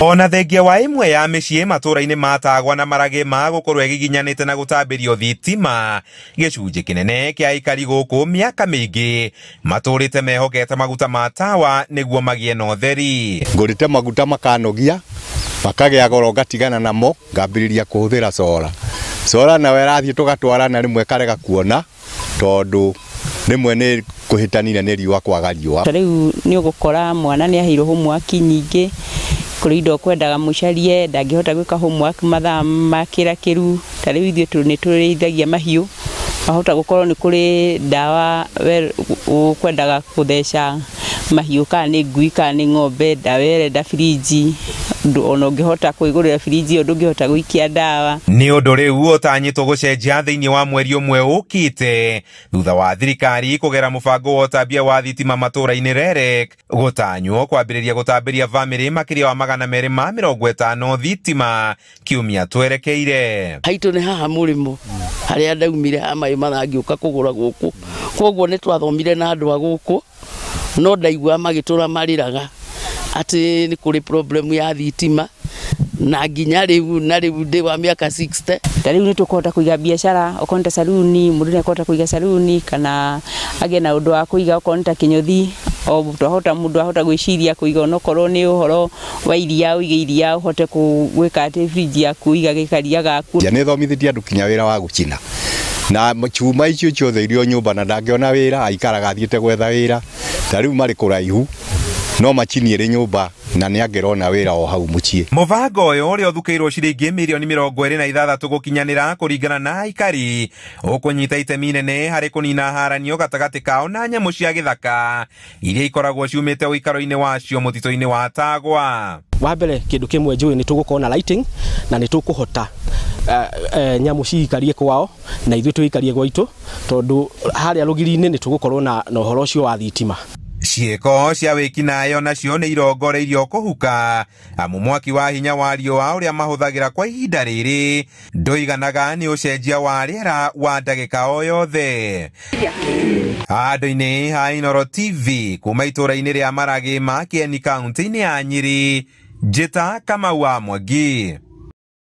Ona thengia wa ĩmwe ya mĩciĩ matũũra-inĩ ma Tagwa na Maragĩ gũkorwo ĩgiginyanĩte na gũtambĩrio thitima, gĩcunjĩ kĩnene kĩa aikari gũkũ mĩaka mĩingĩ matũrĩte mehokete maguta ma tawa nĩguo magĩe na ũtheri. Ngũrĩte maguta makanogia makagĩa goro ngatigana namo ngambĩrĩria kũhũthĩra solar. Solar nawe ĩrathiĩ tũgatwarana rĩmwe karega kuona tondũ rĩmwe nĩ kũhĩtanire nĩ riũa kwaga riũa. Ta rĩu nĩ ũgũkora mwana nĩ aheirwo homework nyingĩ, kũrĩ indo kwendaga mũcarie ndangĩhota gwĩka homework mathaa ma kĩrakĩru. Ta rĩu ithuĩ nĩ tũrĩithagia mahiũ, wahota gũkorwo nĩ kũrĩ ndawa ũkwendaga kũtheca mahiũ, kana nĩ ngui kana nĩ ng'ombe, ndawa ĩrenda birinji, ona ũngĩhota kwĩgũrĩra birinji ĩyo ndũngĩhota gũikia ndawa. Nĩ ũndũ rĩu ũtanyĩtwo gũcenjia thĩinĩ wa mweri ũmwe ũkĩte thutha wa thirikari kũgera mũbango wa ũtambia wa thitima matũũra-inĩ REREC gũtanywo kwambĩrĩria gũtambĩria bamĩrĩ makĩria wa 250 thitima kiumia twerekeire. Haitũ nĩ haha mũrĩmo harĩa ndaumire ha maĩ marangĩũka kũgũra gũkũ, koguo nĩ twathomire na andũ a gũkũ, no ndaigua magĩtũra marĩraga atĩ nĩ kũrĩ problem ya thitima na nginya rĩu na rĩu ndĩ wa mĩaka 60. Ta rĩu nĩ tũkũhota kũiga biacara, okorwo nĩ ta saruni, mũndũ nĩ akũhota kũiga saruni kana agĩe na ũndũ wa kũiga okorwo nĩ ta kĩnyũthi, o twahota mũndũ ahota gwĩciria kũiga onokorwo nĩ ũhoro wa iria, ũige iria ũhote gwĩka atĩ fridge yaku ũigage karia gaku. Nĩ thomithĩtie andũ kinya wĩra wa gũcina na chuma icio ciothe irio nyũmba na ndangĩona wĩra, aikaraga athiĩte gwetha wĩra. Ta rĩu marĩ kũraihu no macinie nyũmba na nĩ angĩrona wĩra o hau mũciĩ. Mũbango ũyũ ũrĩa ũthukĩirwo ciringi mirioni 26 gũkinyanĩra kũringana na aikari ũkũnyita itemi inene harĩ kũnina haranio gatagatĩ kao na nyamũ cia gĩthaka iria ikoragwo ciumĩte ũikaro-inĩ wacio mũtitũ-inĩ wa Tagwa. Wa mbere kĩndũ kĩmwe njũĩ nĩ tũgũkorwo na lighting na nĩ tũkũhota nyamũ ciikarie kwao na ithuĩ tũikarie gwaitũ, tondũ harĩa rũgiri-inĩ nĩ tũgũkorwo na ũhoro ũcio wa thitima. Ciĩko cia wĩkinaĩ onacio nĩ irongoreirio kũhuka amu mwaki wa hinya wa riũa ũrĩa mahũthagĩra kwa ihinda rĩrĩ ndũiganaga nĩ ũcenjia wa rĩera wa ndagĩka o yothe. Handũ-inĩ ha Inooro TV kuma itũũra-inĩ rĩa Maragĩ ma Kieni kaunti-inĩ ya Nyĩrĩ, Njĩta Kamau wa Mwangi.